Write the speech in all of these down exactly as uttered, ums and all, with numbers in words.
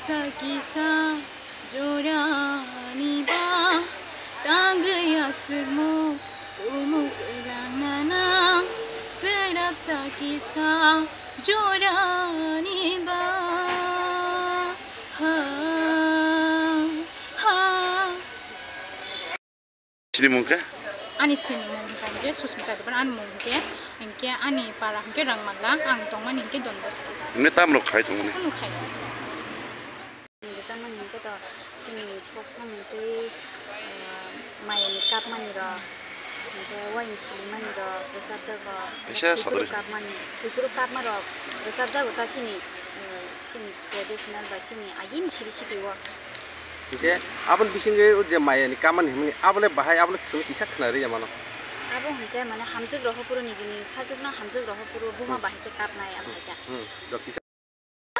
Sa kisa jorani ba tangwi aswkmung tumung kwlangna nang, swrapsa kisa jorani ba. Ha, ha. Chini mung khe? Ani chini mung hwnkha hwnkhe Susmita Debbarma, ani mung hwnkhe, hwnkhe ani para hwnkhe Rangmala, ang tongmani hwnkhe Don Bosco. Hwnkhe tamrok khai tongmani? Kunu khai. Rijamani hwnkhe to chini folk song hwnkhe, ah, mayani kapmani rok, hwnkhe wayang khilimani rok, rwchapjago. Kaisa sodori. Thwiphuru kapmani, thwiphuru kapma rok rwchapjago ta chini, eh, chini traditional bai chini agini siri siri o. Hingke aboni bisingo je mayani kamani hwnmani abole bahai abole chwng kisa khwnarwi ya mano. Abo hwnkhe mane hamjwk rohor phuru nijini sajwkno hamjwk rohor phuru buma Hmm. bahai khe kapnai abo hai khe. Hmm. Rok kisa.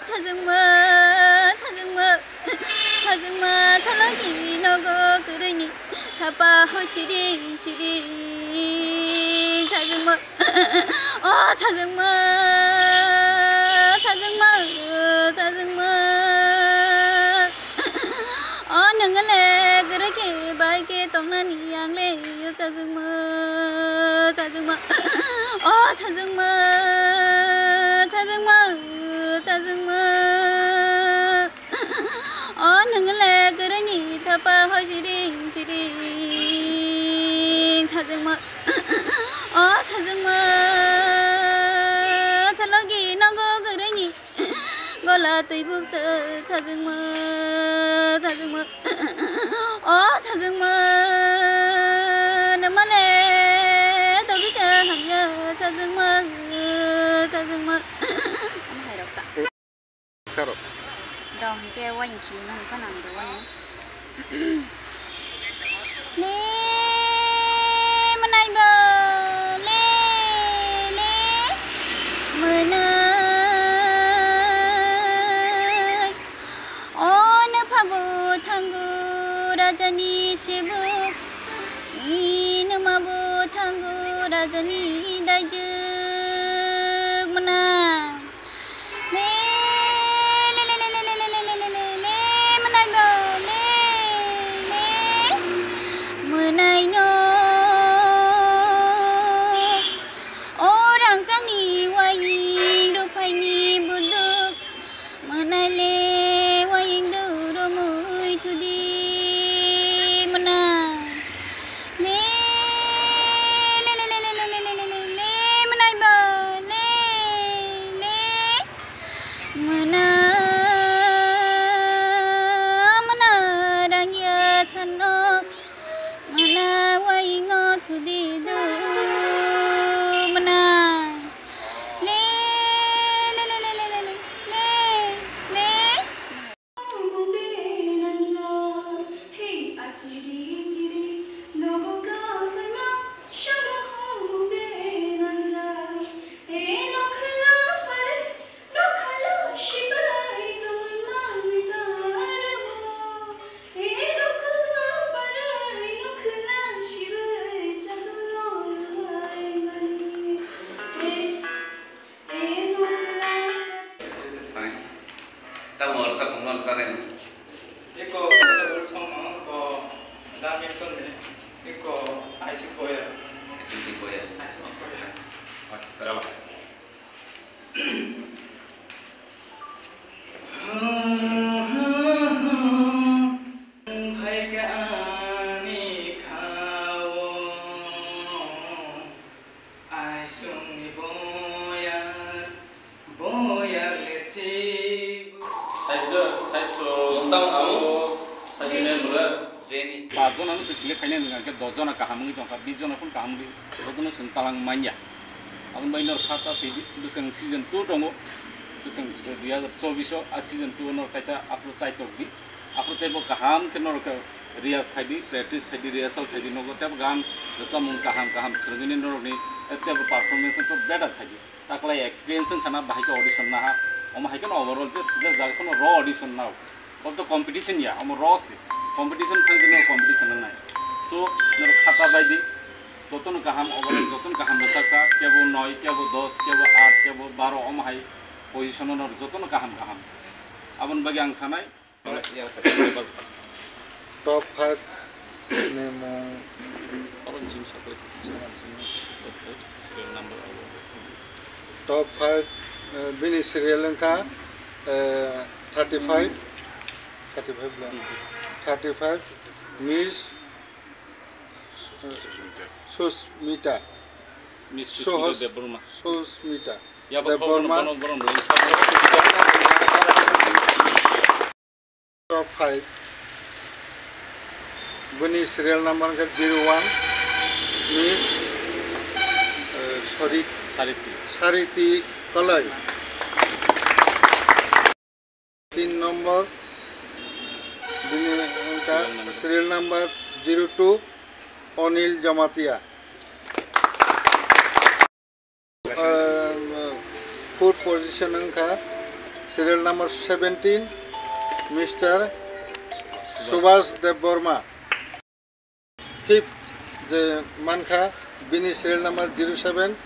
Sajwkma, sajwkma, sajwkma, salagi nogo kwrwini thapa ho siri siri sajwkma. O sajwkma, sajwkma, sajwkma. O nwngwle kwrwi khe bai khe tongnani yangle o sajwkma, sajwkma. O sajwkma, sajwkma, sajwkma. O nwngwle kwrwini thapa hoi siring siring sajwkma. O sajwkma, salogi nogo kwrwini gola twi buksa sajwkma, sajwkma. O sajwkma, nwmale tobisa hamya sajwkma, sajwkma. Omo hai rok ta. Saro. Dong ke wayang khili mani phano ang do wayang. Le manai bo, le, le manai. O nopha bo thango rajani sebuk. I numa bo thango rajani daijwk manai. Le, le, le, manai no, le, le, manai no. O rangchakni wayang ruphaini buduk, manai le wayang do romwi thudi manai. Le, le, le, manai ba, le, le, mona, mona, rangya sanok, mona, waingo thudi do, mona. Le, le, le. Fine. Tamo rwchapmung no rwchapnai no? Eko kaisa old song no, ko da Milton ni, eko Aisuk Boyar. Aisuk Boyar. Aisuk Boyar. Acha, rama. Phaikha ani khao. Aisungni boyar, boyar le sibu. Saijo, saijo. Mungtang tamo, saijo ne bwle, jeni. Pachjon ano se select khainai hwnkha khe dos jona kaham wngwi tongkha, bis jona phano kaham wngwi, jotono chwng talang manya. Aboni bai norok kha ta twi bwskang season two tongo, bwskang dui hazar chobbish o, a season two o norok kaisa aphuru chaitok di. Aphuru teibo kaham khe norok riyaz khai di, practice khai di, rehearsal khai di, nogo teibo gan rwchapmung kaham kaham swrwngwi norokni teibo performance no better khai di. Taklai experience wngkha na bahai khe audition naha, omo hai kheno overall je, je jaga kheno raw audition nao. Obo to competition ya, omo raw se. Competition thang je norok competition wngnai. So, norok khata bai di, jotono kaham overall, jotono kaham rwchapkha, kebo noi, kebo dos, kebo aat, kebo baro, omo hai position o norok jotono kaham kaham. Aboni bagwi ang sanai. Top five ni mung. Top five, eh, bini serial wngkha, eh, thirty five, thirty five, thirty five, Miss, eh, Susmita. Miss Susmita Debbarma. Susmita Debbarma. Top five. Bini serial number wngkha zero one, Miss, eh, Sarit-, Sariti. Sariti Kalai. Tin number, bini wngkha serial number zero two, Anil Jamatia. Fourth position wngkha serial number seventeen, Mister Subhas Debbarma. Fifth je mankha, bini serial number zero seven,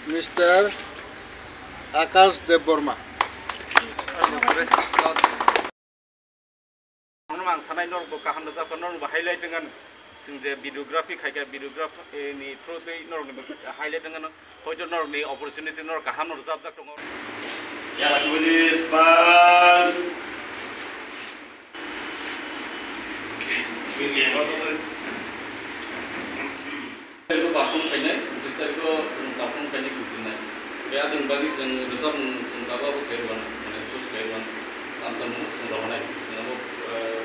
Mister Akash Debbarma. Ang sanai norok bo kaham rwjak kha, norok bo highlight wng ano. Chwng je videography khai kha, videography ni through twi norok ni highlight wng ano. Hoito norok ni opportunity norok kaham no rwjapjak tongo. Ya, Sibuli, smile. Eko perform khainai, pachis tarikh o perform khainai, khuphilnai. Khe aboni bagwi chwng rwchapmung chwng tabuk khairwano, mane choose khairwano. Ang tongmung chwng rohornai, chwng abo, eh,